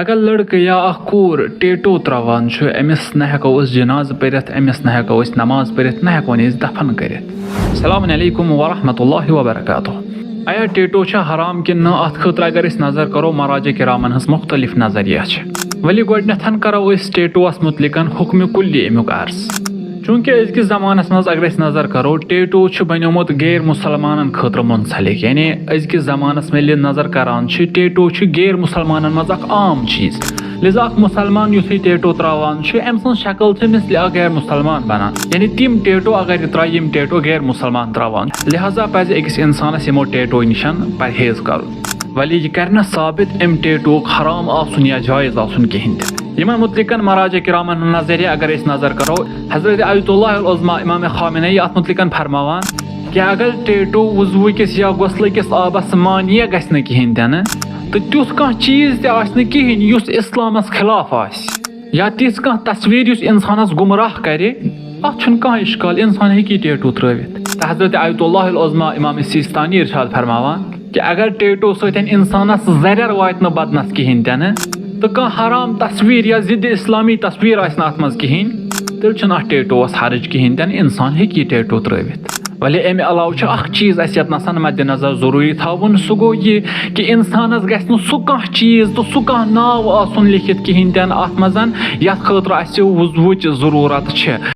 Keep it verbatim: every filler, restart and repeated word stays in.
اگر لڑکہٕ یا اکھ کوٗر ٹیٹو تراوان چھُ، أمِس نہ ہٮ۪کو أسۍ جنازٕ پٔرِتھ، أمِس نہ ہٮ۪کو أسۍ نماز پٔرِتھ، نہ ہٮ۪کون أسۍ دفن کٔرِتھ۔ السلام علیکم ورحمۃ اللہ وبرکاتہ۔ آیا ٹیٹو چھا حرام کِنہٕ نہ؟ اتھ خٲطرٕ اگر أسۍ نظر کرو، مراجع کرامن ہٕنٛز مختلف نظریہ چھِ۔ ولی گۄڈٕنٮ۪تھ کرو أسۍ ٹیٹووس متعلقن حکمِ کلی امیُک عرض۔ چونکہ أزکِس زمانس منٛز اگر أسۍ نظر کرو، ٹیٹو چھُ بنیومُت غیر مسلمانن خٲطرٕ منسلک، یعنی أزکِس زمانس منٛز ییٚلہِ نظر کران چھِ، ٹیٹو چھُ غیر مسلمانن منٛز اکھ عام چیٖز۔ لہذا اکھ مسلمان یُتھُے ٹیٹو تراوان چھُ، أمۍ سٕنٛز شکل چھِ مثلِ اکھ غیر مسلمان بنان، یعنی تِم ٹیٹو اگر یہِ ترایہِ، یِم ٹیٹو غیر مسلمان تراوان۔ لہذا پزِ أکِس انسانس یِمو ٹیٹو نِشن پرہیز کرُن۔ ولی یہِ کرِ نہٕ ثابت أمۍ ٹیٹوُک حرام آسُن یا جٲیز آسُن کِہینۍ تہِ۔ یِمن متعلقن مراجع کرامن ہُنٛد نظریہ اگر أسۍ نظر کرو، حضرت آیت اللہ العظمیٰ امام خامنہ ای اتھ متعلقن فرماوان کہ اگر ٹیٹو وضوٗ کِس یا غسلہٕ کِس آبس مانیہ گژھِ نہٕ کِہینۍ تہِ نہٕ، تہٕ تیُتھ کانٛہہ چیٖز تہِ آسہِ نہٕ کِہینۍ یُس اسلامس خلاف آسہِ، یا تِژھ کانٛہہ تصویر یُس انسانس گمراہ کرِ، اتھ چھُنہٕ کانٛہہ اشکال، انسان ہیٚکہِ یہِ ٹیٹو ترٲوِتھ۔ تہٕ حضرت آیت اللہ العظمیٰ امام سیستانی ارشاد فرماوان کہ اگر ٹیٹو سۭتۍ انسانس زرٮ۪ر واتہِ نہٕ بدنس کِہینۍ تہِ نہٕ، تہٕ کانٛہہ حرام تصویر یا ضد اسلامی تصویر آسہِ نہٕ اتھ منٛز کِہینۍ، تیٚلہِ چھُنہٕ اتھ ٹیٹووس حرج کِہینۍ تہِ نہٕ، انسان ہیٚکہِ یہِ ٹیٹو ترٲوِتھ۔ ولی امہِ علاوٕ چھُ اکھ چیٖز اسہِ یتھ نسن مد نظر ضروٗری تھاوُن، سُہ گوٚو یہِ کہ انسانس گژھِ نہٕ سُہ کانٛہہ چیٖز تہٕ سُہ کانٛہہ ناو آسُن لیکھِتھ کِہینۍ تہِ نہٕ اتھ منٛز، یتھ خٲطرٕ اسہِ وضوٗچ ضروٗرت چھِ۔